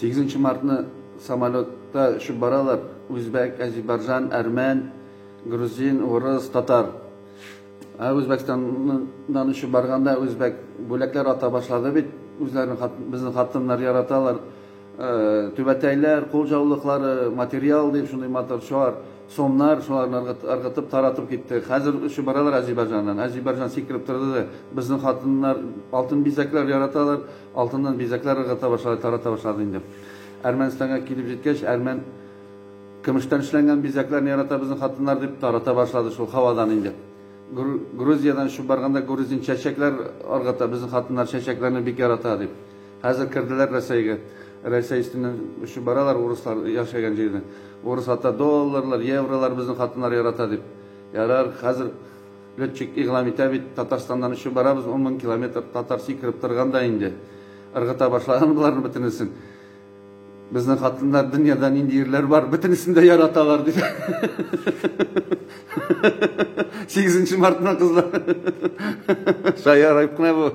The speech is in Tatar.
8 мартны самолетта очып баралар. Үзбәк, Азербайҗан, әрмән, грузин, урыс, татар. Ә Үзбәкстаннан очып барганда үзбәк бүләкләр ата башлады бит. Үзләренең безнең хатыннар яраталар. Түбәтәйләр, кул җаулыклары, материал дип шундый матур шар, сомнар шуларны ыргытып таратып китте. Хәзер очып баралар Азербайҗаннан. Азербайҗан сикереп торды да, безнең хатыннар алтын бизәкләр яраталар, алтыннан бизәкләр ыргыта башлады, тарата башлады инде. Әрмәнстанга килеп җиткәч, әрмән көмештән эшләнгән бизәкләрне ярата безнең хатыннар дип тарата башлады шул һавадан инде. Грузиядән очып барганда грузин чәчәкләр ыргыта, безнең хатыннар чәчәкләрне бик ярата дип. Хәзер керделәр Рәсәйгә. Рәсәй өстеннән очып баралар урыслар яшәгән җирдән. Урыс ата долларлар, евролар безнең хатыннар ярата дип. Ярар, хәзер летчик игълан итә бит, Татарстаннан очып барабыз, 10 мең километр татар сикереп торган да инде. Ыргыта башлаган боларны бөтенесен. Безнең хатыннар дөньяда нинди ирләр бар, бөтенесен дә яраталар дип. 8 мартына кызлар. Шаярып кына бу.